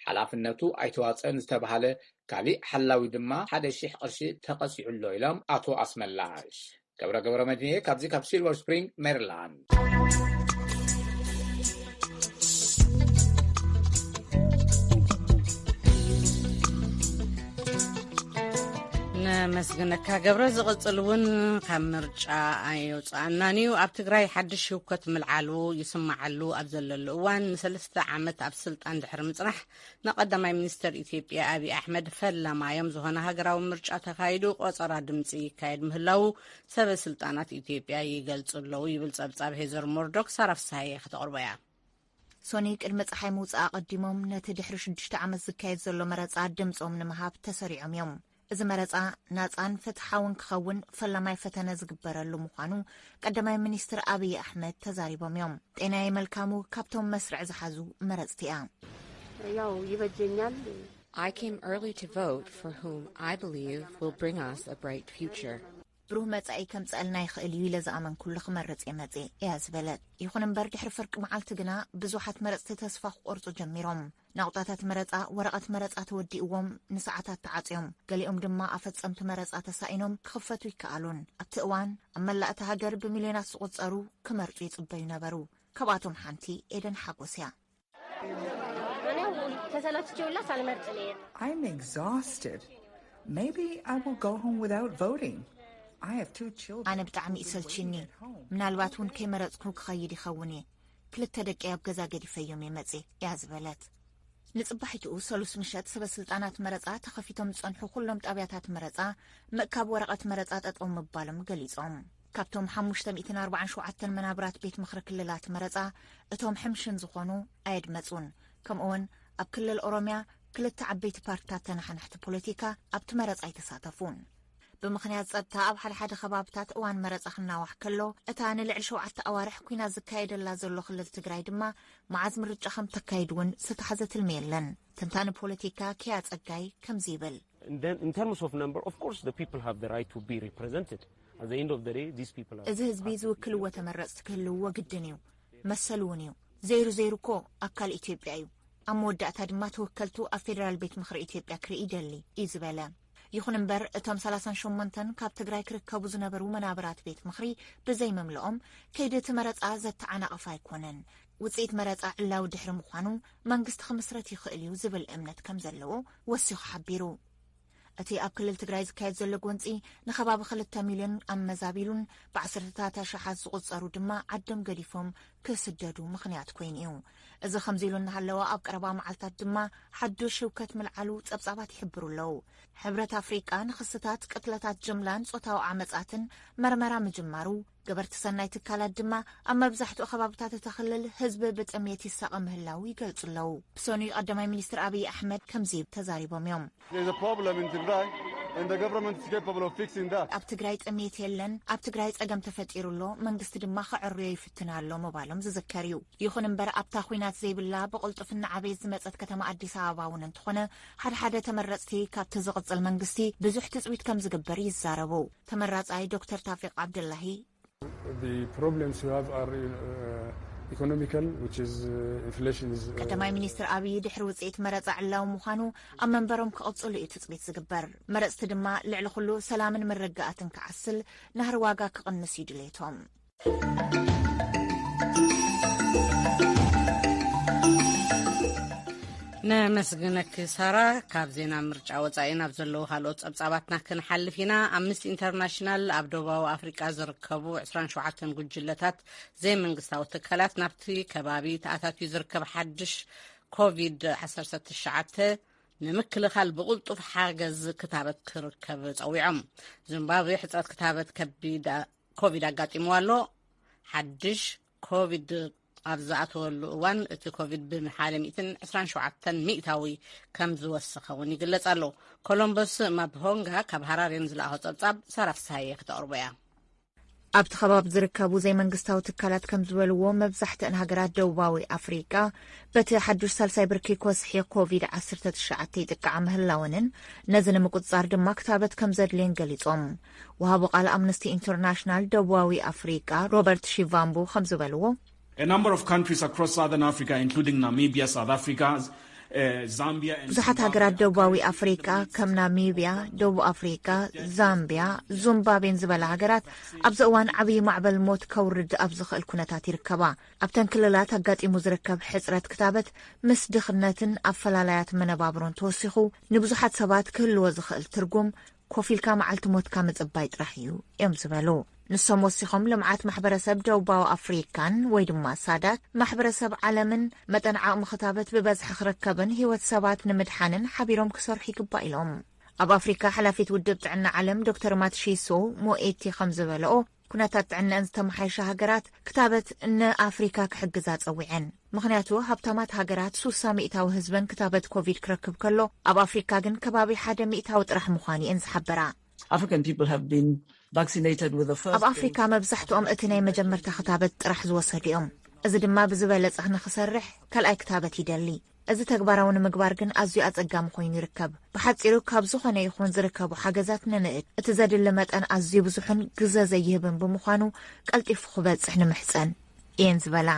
ሓላፍነቱ ኣይተዋፀን ዝተብሃለ ካሊእ ሓላዊ ድማ ሓደ ሺሕ ቅርሺ ተቐፂዑ ኣሎ ኢሎም ኣቶ ኣስመላሽ። ገብረ ገብረ መድንየ ካብዚ ካብ ሲልቨር ስፕሪንግ ሜሪላንድ። ነመስግነካ ገብረ። ዝቕጽል እውን ካብ ምርጫ ኣይወፅኣናን እዩ። ኣብ ትግራይ ሓድሽ ህውከት ምልዓሉ ይስማዓሉ ኣብ ዘለሉ እዋን ንሰለስተ ዓመት ኣብ ስልጣን ድሕሪ ምፅናሕ ንቀዳማይ ሚኒስተር ኢትዮጵያ ኣብይ ኣሕመድ ፈላማዮም ዝኾነ ሃገራዊ ምርጫ ተኻይዱ ቆጸራ ድምፂ ይካየድ ምህላዉ ሰበ ስልጣናት ኢትዮጵያ ይገልፁ ኣለዉ ይብል ጸብጻብ ሄዘር ሞርዶክ። ሳራ ፍስሃየ ከተቕርቦ እያ። ሶኒ ቅድሚ ፀሓይ ምውፃእ ኣቐዲሞም ነቲ ድሕሪ ሽዱሽተ ዓመት ዝካየድ ዘሎ መረፃ ድምፆም ንምሃብ ተሰሪዖም እዮም። እዚ መረጻ ናጻን ፍትሓውን ክኸውን ፈላማይ ፈተነ ዝግበረሉ ምዃኑ ቀዳማይ ሚኒስትር ኣብይ ኣሕመድ ተዛሪቦም እዮም። ጤናየ መልካሙ ካብቶም መስርዕ ዝሓዙ መረጽቲ እያ። ያው ይበጀኛል። I came early to vote for whom I believe will bring us a bright future. ብሩህ መጻኢ ከምጸልና ይኽእል እዩ ኢለ ዝኣመንኩሉ ክመርጽ እየ መጽእ እያ ዝበለት። ይኹን እምበር ድሕሪ ፍርቂ መዓልቲ ግና ብዙሓት መረጽቲ ተስፋ ክቆርጹ ጀሚሮም። ናቑጣታት መረጻ ወረቐት መረጻ ተወዲእዎም ንሰዓታት ተዓጽዮም። ገሊኦም ድማ ኣፈጸምቲ መረጻ ተሳኢኖም ክኽፈቱ ይከኣሉን። ኣብቲ እዋን ኣብ መላእቲ ሃገር ብሚልዮናት ዝቑጸሩ ክመርጹ ይጽበዩ ነበሩ። ካብኣቶም ሓንቲ ኤደን ሓጎስ እያ። ተሰላችቼ ሁላ ሳልመርጥ ልሄድ። I'm exhausted. Maybe I will go home without voting. I have two children. ኣነ ብጣዕሚ ይሰልችኒ። ምናልባት እውን ከይመረጽኩ ክኸይድ ይኸውን እየ። ክልተ ደቂ ኣብ ገዛ ገዲፈዮም እየ መጽእ እያ ዝበለት። ንጽባሒትኡ ሰሉስ ምሸት ሰበ ስልጣናት መረጻ ተኸፊቶም ዝጸንሑ ኩሎም ጣብያታት መረጻ ምእካብ ወረቐት መረጻ ጠጠው ምባሎም ገሊጾም። ካብቶም ሓሙሽተ ሚእትን ኣርባዓን ሸውዓተን መናብራት ቤት ምኽሪ ክልላት መረጻ እቶም ሕምሽን ዝኾኑ ኣየድመጹን። ከምኡውን ኣብ ክልል ኦሮምያ ክልተ ዓበይቲ ፓርትታት ተነሓናሕቲ ፖለቲካ ኣብቲ መረጻ ኣይተሳተፉን። ብምኽንያት ጸጥታ ኣብ ሓደ ሓደ ከባብታት እዋን መረጻ ክናዋሕ ከሎ እታ ንልዕሊ ሸውዓተ ኣዋርሕ ኲናት ዝካየደላ ዘሎ ክልል ትግራይ ድማ መዓዝ ምርጫ ከም ተካይድ እውን ዝተሓዘ ትልሚ የለን። ተንታኒ ፖለቲካ ኪያ ጸጋይ ከምዚ ይብል። And then, in terms of number, of course, the people have the right to be represented. At the end of the day, these people are. እዚ ህዝቢ ዝውክልዎ ተመረጽቲ ክህልውዎ ግድን እዩ። መሰሉ እውን እዩ። ዘይሩ ዘይሩ እኮ ኣካል ኢትዮጵያ እዩ። ኣብ መወዳእታ ድማ ተወከልቱ ኣብ ፌደራል ቤት ምኽሪ ኢትዮጵያ ክርኢ ይደሊ እዩ ዝበለ። ይኹን እምበር እቶም ሰላሳን ሸሞንተን ካብ ትግራይ ክርከቡ ዝነበሩ መናብራት ቤት ምኽሪ ብዘይምምልኦም ከይዲ እቲ መረፃ ዘተዓናቕፍ ኣይኮነን። ውፅኢት መረፃ ዕላዊ ድሕሪ ምዃኑ መንግስቲ ክምስረት ይኽእል እዩ ዝብል እምነት ከም ዘለዎ ወሲኹ ሓቢሩ። እቲ ኣብ ክልል ትግራይ ዝካየድ ዘሎ ጎንፂ ንኸባቢ ክልተ ሚልዮን ኣመዛቢሉን ብዓሰርተታት ኣሽሓት ዝቑፀሩ ድማ ዓዶም ገዲፎም ክስደዱ ምኽንያት ኮይኑ እዩ። እዚ ከምዚ ኢሉ እናሃለወ ኣብ ቀረባ መዓልታት ድማ ሓዱሽ ህውከት ምልዓሉ ፀብፃባት ይሕብሩ ኣለዉ። ሕብረት ኣፍሪቃ ንኽስታት ቅትለታት ጅምላን ጾታዊ ዓመጻትን መርመራ ምጅማሩ ገበርቲ ሰናይ ትካላት ድማ ኣብ መብዛሕትኡ ከባብታት እታ ክልል ህዝቢ ብጥምየት ይሳቐ ምህላዉ ይገልጹ ኣለዉ። ብሰኑይ ቀዳማይ ሚኒስትር ኣብይ ኣሕመድ ከምዚ ተዛሪቦም እዮም። There's a problem in Tigray and the government is capable of fixing that. ኣብ ትግራይ ጥምየት የለን፣ ኣብ ትግራይ ጸገም ተፈጢሩ ኣሎ፣ መንግስቲ ድማ ክዕርዮ ይፍትን ኣሎ ምባሎም ዝዝከር እዩ። ይኹን እምበር ኣብታ ኲናት ዘይብላ ብቕልጡፍ እናዓበየት ዝመጸት ከተማ ኣዲስ ኣበባ እውን እንተኾነ ሓደ ሓደ ተመረጽቲ ካብቲ ዝቕጽል መንግስቲ ብዙሕ ትጽቢት ከም ዝግበር ይዛረቡ። ተመራጻይ ዶክተር ታፊቕ ዓብደላሂ The problems you have are uh, economical, which is uh, inflation is. Uh, ቀዳማይ ሚኒስትር ኣብይ ድሕሪ ውፅኢት መረፃ ዕላዊ ምዃኑ ኣብ መንበሮም ክቕፅሉ እዩ ትፅቢት ዝግበር። መረፅቲ ድማ ልዕሊ ኩሉ ሰላምን ምርግጋእን ክዓስል ናህሪ ዋጋ ክቕንስ እዩ ድሌቶም። ነመስግነኪ ሳራ። ካብ ዜና ምርጫ ወፃኢ ናብ ዘለዉ ካልኦት ፀብፃባትና ክንሓልፍ ኢና። ኣምነስቲ ኢንተርናሽናል ኣብ ደቡባዊ ኣፍሪቃ ዝርከቡ ዕስራን ሸውዓተን ጉጅለታት ዘይመንግስታዊ ትካላት ናብቲ ከባቢ ተኣታትዩ ዝርከብ ሓድሽ ኮቪድ ዓሰርተ ትሽዓተ ንምክልኻል ብቕልጡፍ ሓገዝ ክታበት ክርከብ ፀዊዖም። ዚምባብዌ ሕፅረት ክታበት ከቢድ ኮቪድ ኣጋጢምዋ ኣሎ። ሓድሽ ኮቪድ ኣብ ዝኣተወሉ እዋን እቲ ኮቪድ ብሓደ ሚእትን ዕስራን ሸውዓተን ሚእታዊ ከም ዝወሰኸ እውን ይግለጽ ኣሎ። ኮሎምበስ ማብሆንጋ ካብ ሃራሬ ንዝለኣኾ ጸብጻብ ሳራ ፍስሃየ ክተቕርቦ እያ። ኣብቲ ከባቢ ዝርከቡ ዘይመንግስታዊ ትካላት ከም ዝበልዎ መብዛሕትአን ሃገራት ደቡባዊ ኣፍሪቃ በቲ ሓዱሽ ሳልሳይ ብርኪ ኮስሒ ኮቪድ ዓሰርተ ትሽዓተ ይጥቃዓ ምህላወንን ነዚ ንምቁጽጻር ድማ ክታበት ከም ዘድልየን ገሊጾም። ወሃቢ ቃል ኣምነስቲ ኢንተርናሽናል ደቡባዊ ኣፍሪቃ ሮበርት ሺቫምቡ ከም ዝበልዎ A number of countries across southern Africa, including Namibia, South Africa, uh, Zambia, and ብዙሓት ሃገራት ደቡባዊ ኣፍሪቃ ከም ናሚብያ፣ ደቡብ ኣፍሪቃ፣ ዛምቢያ፣ ዙምባቤን ዝበላ ሃገራት ኣብዚ እዋን ዓብዪ ማዕበል ሞት ከውርድ ኣብ ዝኽእል ኩነታት ይርከባ። ኣብተን ክልላት ኣጋጢሙ ዝርከብ ሕጽረት ክታበት ምስ ድኽነትን ኣፈላላያት መነባብሮን ተወሲኹ ንብዙሓት ሰባት ክህልዎ ዝኽእል ትርጉም ኮፍ ኢልካ መዓልቲ ሞትካ ምጽባይ ጥራሕ እዩ እዮም ዝበሉ። ንሶም ወሲኾም ልምዓት ማሕበረሰብ ደቡባዊ ኣፍሪካን ወይ ድማ ሳዳክ ማሕበረሰብ ዓለምን መጠን ዓቕሚ ክታበት ብበዝሒ ክርከብን ህይወት ሰባት ንምድሓንን ሓቢሮም ክሰርሑ ይግባእ ኢሎም። ኣብ ኣፍሪካ ሓላፊት ውድብ ጥዕና ዓለም ዶክተር ማትሺሶ ሞኤቲ ከም ዝበለኦ ኩነታት ጥዕነአን ዝተመሓየሻ ሃገራት ክታበት ንኣፍሪካ ክሕግዛ ጸዊዐን። ምኽንያቱ ሃብታማት ሃገራት ሱሳ ሚእታዊ ህዝበን ክታበት ኮቪድ ክረክብ ከሎ፣ ኣብ ኣፍሪካ ግን ከባቢ ሓደ ሚእታዊ ጥራሕ ምዃኑ እየን ዝሓበራ። African people have been vaccinated with the first ኣብ ኣፍሪካ መብዛሕትኦም እቲ ናይ መጀመርታ ክታበት ጥራሕ ዝወሰዱ እዮም። እዚ ድማ ብዝበለጸ ንክሰርሕ ካልኣይ ክታበት ይደሊ። እዚ ተግባራዊ ንምግባር ግን ኣዝዩ ኣጸጋሚ ኮይኑ ይርከብ። ብሓጺሩ ካብ ዝኾነ ይኹን ዝርከቡ ሓገዛት ንንእድ። እቲ ዘድሊ መጠን ኣዝዩ ብዙሕን ግዘ ዘይህብን ብምዃኑ ቀልጢፉ ክበጽሕ ንምሕጸን እየን ዝበላ።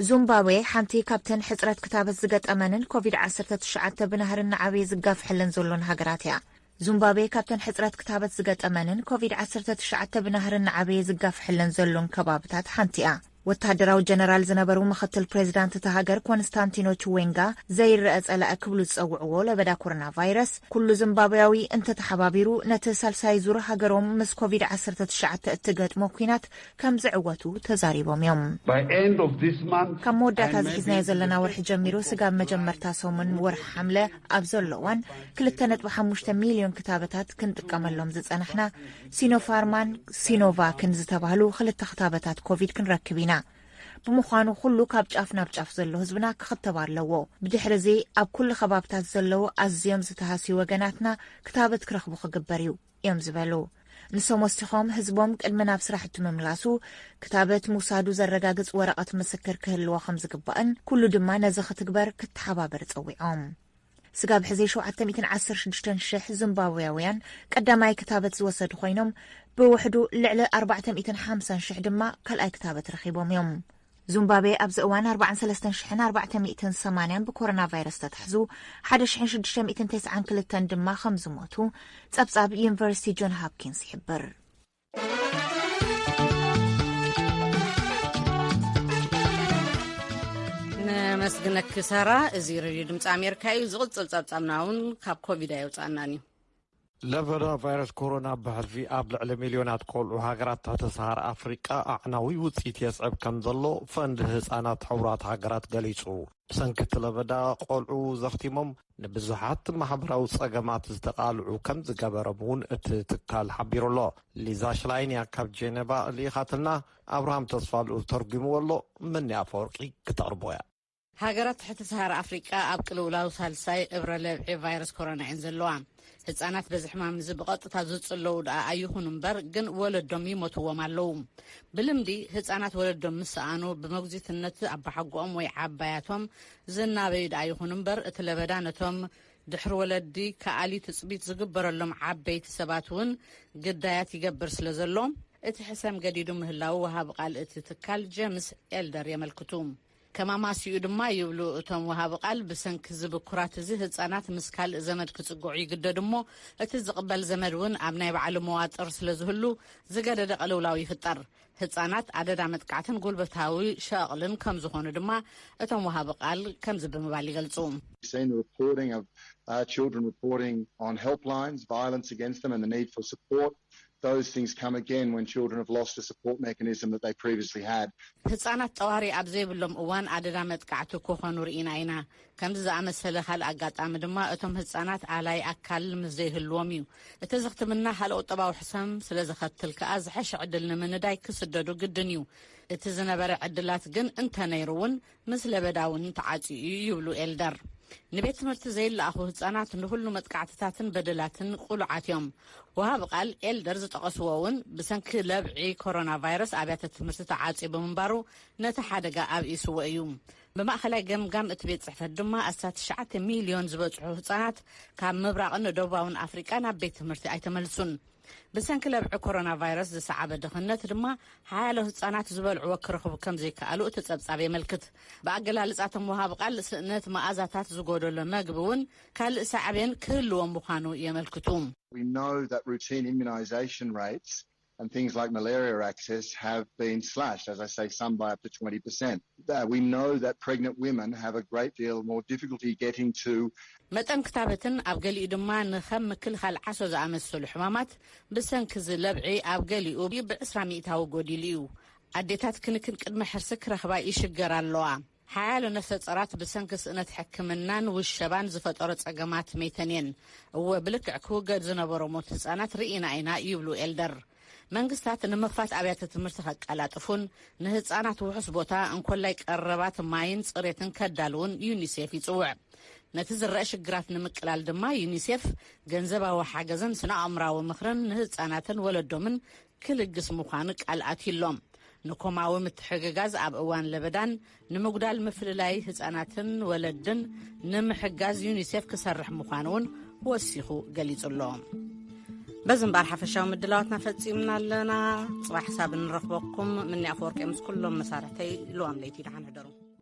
ዙምባብዌ ሓንቲ ካብተን ሕጽረት ክታበት ዝገጠመንን ኮቪድ ዓሰርተ ትሽዓተ ብናህሪ እናዓበየ ዝጋፍሐለን ዘሎን ሃገራት እያ። ዙምባብዌ ካብተን ሕጽረት ክታበት ዝገጠመንን ኮቪድ ዓሰርተ ትሽዓተ ብናህሪ እናዓበየ ዝጋፍሐለን ዘሎን ከባብታት ሓንቲ እያ። ወታደራዊ ጀነራል ዝነበሩ ምኽትል ፕሬዚዳንት እታ ሃገር ኮንስታንቲኖ ችዌንጋ ዘይረአ ጸላኢ ክብሉ ዝጸውዕዎ ለበዳ ኮሮና ቫይረስ ኩሉ ዚምባብያዊ እንተተሓባቢሩ ነቲ ሳልሳይ ዙር ሃገሮም ምስ ኮቪድ ዓሰርተ ትሽዓተ እትገጥሞ ኲናት ከም ዝዕወቱ ተዛሪቦም እዮም። By end of this month, ካብ መወዳእታ I may ዝሒዝናዮ be ዘለና ወርሒ ጀሚሩ ስጋብ መጀመርታ ሰሙን ወርሒ ሓምለ ኣብ ዘሎ እዋን ክልተ ነጥቢ ሓሙሽተ ሚልዮን ክታበታት ክንጥቀመሎም ዝጸናሕና ሲኖፋርማን ሲኖቫክን ዝተባህሉ ክልተ ክታበታት ኮቪድ ክንረክብ ኢና። ብምዃኑ ኩሉ ካብ ጫፍ ናብ ጫፍ ዘሎ ህዝብና ክኽተብ ኣለዎ። ብድሕሪ እዚ ኣብ ኩሉ ከባብታት ዘለዉ ኣዝዮም ዝተሃስዩ ወገናትና ክታበት ክረኽቡ ክግበር እዩ እዮም ዝበሉ። ንሶም ወሲኾም ህዝቦም ቅድሚ ናብ ስራሕ እትምምላሱ ክታበት ምውሳዱ ዘረጋግጽ ወረቐት ምስክር ክህልዎ ከም ዝግባእን ኩሉ ድማ ነዚ ክትግበር ክተሓባበር ጸዊዖም። ስጋብ ሕዚ ሸውዓተ ሚእትን ዓሰርተ ሽዱሽተን ሽሕ ዚምባብያውያን ቀዳማይ ክታበት ዝወሰዱ ኮይኖም ብውሕዱ ልዕሊ ኣርባዕተ ሚእትን ሓምሳን ሽሕ ድማ ካልኣይ ክታበት ረኺቦም እዮም። ዙምባብዌ ኣብዚ እዋን ኣርባዓን ሰለስተን ሽሕን ኣርባዕተ ሚእትን ሰማንያን ብኮሮና ቫይረስ ተታሕዙ፣ ሓደ ሽሕን ሽዱሽተ ሚእትን ተስዓን ክልተን ድማ ከም ዝሞቱ ጸብጻብ ዩኒቨርሲቲ ጆን ሃፕኪንስ ይሕብር። ነመስግነኪ ሳራ። እዚ ሬድዮ ድምፂ ኣሜሪካ እዩ። ዝቕፅል ጸብጻብና እውን ካብ ኮቪድ ኣየውፃእናን እዩ። ለበዳ ቫይረስ ኮሮና ብሕልፊ ኣብ ልዕሊ ሚልዮናት ቆልዑ ሃገራት ትሕቲ ሰሃራ ኣፍሪቃ ኣዕናዊ ውፅኢት የስዕብ ከም ዘሎ ፈንድ ህፃናት ሕቡራት ሃገራት ገሊጹ። ብሰንኪ እቲ ለበዳ ቆልዑ ዘኽቲሞም ንብዙሓት ማሕበራዊ ጸገማት ዝተቓልዑ ከም ዝገበሮም እውን እቲ ትካል ሓቢሩ ኣሎ። ሊዛ ሽላይን እያ ካብ ጄኔቫ ልኢኻትና። ኣብርሃም ተስፋ ልኡል ተርጒምዎ ኣሎ። መኒ ኣፈወርቂ ክተቕርቦ እያ። ሃገራት ትሕቲ ሰሃራ ኣፍሪቃ ኣብ ቅልውላው ሳልሳይ እብረ ለብዒ ቫይረስ ኮሮና እየን ዘለዋ። ህጻናት በዚ ሕማም እዚ ብቐጥታ ዝጽለዉ ደኣ ኣይኹኑ እምበር፣ ግን ወለዶም ይሞትዎም ኣለዉ። ብልምዲ ህጻናት ወለዶም ምስ ሰኣኑ፣ ብመጉዚትነት ኣባሓጎኦም ወይ ዓባያቶም ዝናበዩ ደኣ ይኹኑ እምበር፣ እቲ ለበዳ ነቶም ድሕሪ ወለዲ ከኣሊ ትጽቢት ዝግበረሎም ዓበይቲ ሰባት እውን ግዳያት ይገብር ስለ ዘሎ፣ እቲ ሕሰም ገዲዱ ምህላዉ ወሃቢ ቃል እቲ ትካል ጄምስ ኤልደር የመልክቱ። ከማማሲኡ ድማ ይብሉ እቶም ወሃቢ ቃል፣ ብሰንኪ እዚ ብኩራት እዚ ህጻናት ምስ ካልእ ዘመድ ክጽግዑ ይግደዱ እሞ፣ እቲ ዝቕበል ዘመድ እውን ኣብ ናይ ባዕሉ መዋጥር ስለ ዝህሉ ዝገደደ ቅልውላው ይፍጠር። ህጻናት ኣደዳ መጥቃዕትን ጉልበታዊ ሸቕልን ከም ዝኾኑ ድማ እቶም ወሃቢ ቃል ከምዚ ብምባል ይገልጹ። Seen the reporting of uh, children reporting on helplines, violence against them, and the need for support. Those things come again when children have lost a support mechanism that they previously had. ህጻናት ጠዋሪ ኣብ ዘይብሎም እዋን ኣደዳ መጥቃዕቲ ክኾኑ ርኢና ኢና። ከምዚ ዝኣመሰለ ካልእ ኣጋጣሚ ድማ እቶም ህጻናት ኣላይ ኣካል ምስ ዘይህልዎም እዩ። እቲ ዝኽትምና ካልእ ቁጠባዊ ሕሰም ስለ ዘኸትል ከኣ ዝሐሸ ዕድል ንምንዳይ ክስደዱ ግድን እዩ። እቲ ዝነበረ ዕድላት ግን እንተነይሩ እውን ምስ ለበዳ እውን ተዓጽዩ እዩ ይብሉ ኤልደር። ንቤት ትምህርቲ ዘይለኣኹ ህጻናት ንኹሉ መጥቃዕትታትን በደላትን ቁሉዓት እዮም። ወሃቢ ቃል ኤልደር ዝጠቐስዎ እውን ብሰንኪ ለብዒ ኮሮና ቫይረስ ኣብያተ ትምህርቲ ተዓጽዩ ብምንባሩ ነቲ ሓደጋ ኣብኢስዎ እዩ። ብማእኸላይ ገምጋም እቲ ቤት ጽሕፈት ድማ ኣስታት ትሽዓተ ሚልዮን ዝበጽሑ ህጻናት ካብ ምብራቕን ደቡባውን ኣፍሪቃ ናብ ቤት ትምህርቲ ኣይተመልሱን። ብሰንኪ ለብዒ ኮሮና ቫይረስ ዝሰዓበ ድኽነት ድማ ሓያሎ ህጻናት ዝበልዕዎ ክረኽቡ ከም ዘይከኣሉ እቲ ጸብጻብ የመልክት። ብኣገላልጻ እቶም ወሃቢ ቃል፣ ስእነት መኣዛታት ዝጎደሎ መግቢ እውን ካልእ ሳዕቤን ክህልዎ ምዃኑ የመልክቱ። We know that routine immunisation rates and things like malaria access have been slashed, as I say, some by up to twenty percent. Uh, we know that pregnant women have a great deal more difficulty getting to መጠን ክታበትን ኣብ ገሊኡ ድማ ንኸም ምክልኻል ዓሶ ዝኣመሰሉ ሕማማት ብሰንኪ እዚ ለብዒ ኣብ ገሊኡ ብዕስራ ሚእታዊ ጎዲሉ እዩ። ኣዴታት ክንክን ቅድመ ሕርሲ ክረኽባ ይሽገራ ኣለዋ። ሓያሎ ነፍሰ ጾራት ብሰንኪ ስእነት ሕክምናን ውሸባን ዝፈጠሮ ጸገማት መይተን እየን። እወ፣ ብልክዕ ክውገድ ዝነበሮ ሞት ህጻናት ርኢና ኢና ይብሉ ኤልደር። መንግስታት ንምኽፋት ኣብያተ ትምህርቲ ከቀላጥፉን ንህፃናት ውሑስ ቦታ እንኮላይ ቀረባት ማይን ፅሬትን ከዳልውን ዩኒሴፍ ይፅውዕ። ነቲ ዝረአ ሽግራት ንምቅላል ድማ ዩኒሴፍ ገንዘባዊ ሓገዝን ስነ ኣእምራዊ ምኽርን ንህፃናትን ወለዶምን ክልግስ ምዃኑ ቃል ኣትዩሎም። ንኮማዊ ምትሕግጋዝ ኣብ እዋን ለበዳን ንምጉዳል ምፍልላይ ህፃናትን ወለድን ንምሕጋዝ ዩኒሴፍ ክሰርሕ ምዃኑ እውን ወሲኹ ገሊጹ ኣሎ። በዚ እምበኣር ሓፈሻዊ ምድላዋትና ፈጺምና ኣለና። ጽባሕ ሳብ እንረኽበኩም። ምኒ ኣፈወርቂ ምስ ኩሎም መሳርሕተይ ልዋም ለይቲ ደሓን ሕደሩ።